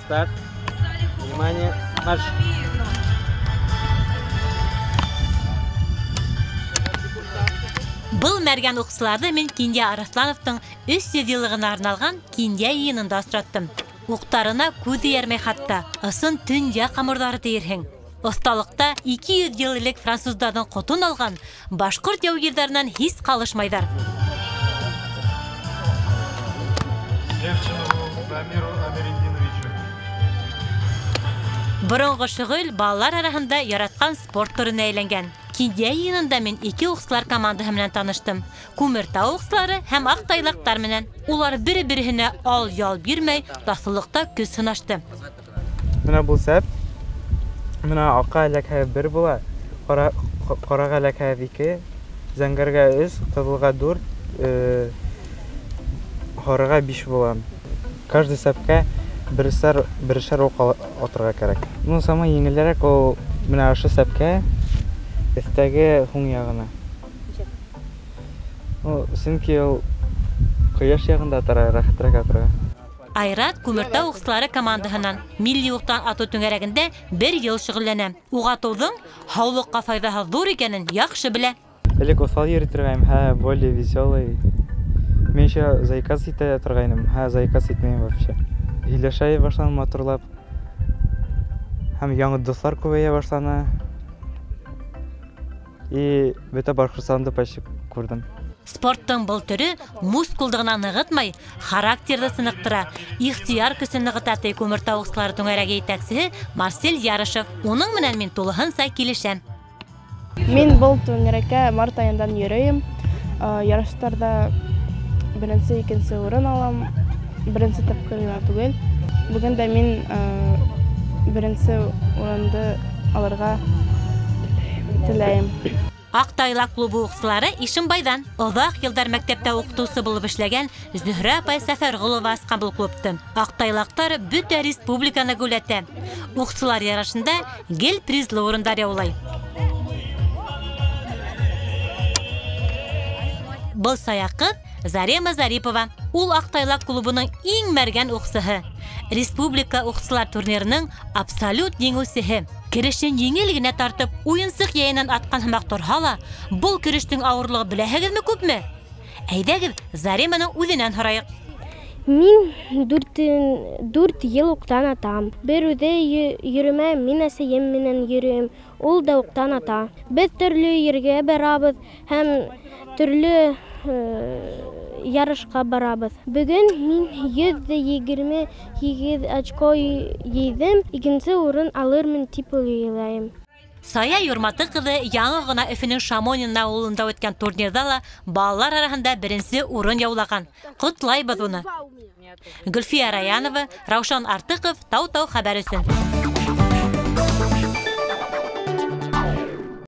Старт. Внимание, марш! Был мәргән уҡсыларҙы мин Кинйә Арыҫлановтың 300 йыллығына арналған Кинйә йыйынында осраттым. Уҡтарына күҙ эйәрмәй хатта, ысын төньяҡ ҡамырҙары тейерһең. Оҫталыҡта 200 йыл элек француздарҙың ҡотон алған башҡорт яугирҙәренән һис ҡалышмайҙар. Боронғо шөғөл балалар араһында яратҡан спорт төрөнә әйләнгән. Кинйә йыйынында мин ике уҡсылар командаһы менән таныштым. Күмертау уҡсылары һәм аҡтайлаҡтар менән. Улар бер-береһенә ал-ял бирмәй, таҫлылыҡта көс һынашты. Бына был сәп, бына аҡҡа эләкһә 1 була, ҡараға эләкһә 2, зәңгәргә 3, ҡыҙылға 4, һарыға 5 була. Каждый сәпкә берешәр уҡ атырға кәрәк. Ну, самый еңелерәк ул менә ошо сәпкә, өҫтәге һуң яғына. Ну, сөнки ул ҡояш яғында атара, рәхәтерәк атырға. Айрат Күмертау уҡсылары командаһынан милли уҡтан атыу түңәрәгендә бер йыл шөғөлләнә. Уҡ атыуҙың һаулыҡҡа файҙаһы ҙур икәнен яҡшы белә. Элек уҫал йөрөй торғайным, хә, более веселый. Мин еще заикаться итә торғайным, хә, заикаться итмәйем вообще. Һөйләшә башланым матурлап. Һәм яңы дуҫлар күбәйә башланы. И бөтә Башҡортостанды почти күрҙем. Спорттың был төрө мускулды ғына нығытмай, характерҙы сыныҡтыра, ихтыяр көсөн нығыта, ти Күмертау уҡсылары түңәрәге етәксеһе Марсель Ярышев. Уның менән мин тулыһынса килешәм. Мин был түңәрәккә март айынан йөрөйөм. Ярыштарҙа беренсе, икенсе урын алам. Беренсе тапҡыр ғына түгел. Бөгөн дә мин беренсе урынды алырға теләйем. Аҡтайлаҡ клубы уҡсылары Ишембайҙан. Оҙаҡ йылдар мәктәптә уҡытыусы булып эшләгән Зөһрә апай Сәфәрғолова асҡан был клубты. Аҡтайлаҡтар бөтә республиканы геүләтә. Уҡсылар ярышында гел призлы урындар яулай. Был сая ҡыҙ Зарема Зарипова. Ул Аҡтайлаҡ клубының иң мәргән уҡсыһы. Республика уҡсылар турнирының абсолют еңеүсеһе. Керешен еңел генә тартып, уйынсыҡ йәйенән атҡан һымаҡ торһа ла, был көрөштөң ауырлығы беләһегеҙме күпме? Әйҙәгеҙ, Зареманың үҙенән һорайыҡ. Мин 4 йыл уҡтан атам. Бер үҙе йөрөмәйем, мин әсәйем менән йөрөйөм. Ул да уҡтан ата. Беҙ төрлө ергә барабыҙ һәм төрлө ярышҡа барабыҙ. Бөгөн мин 128 очко йыйҙым, икенсе урын алырмын тип уйлайым. Сая Юрматы ҡыҙы яңы ғына Өфөнөң Шамонин ауылында үткән турнирҙа ла балалар араһында беренсе урын яулаған. Ҡотлайбыҙ уны. Гөлфиә Раянова, Раушан Артыҡов, Тау-Тау хәбәр өсөн.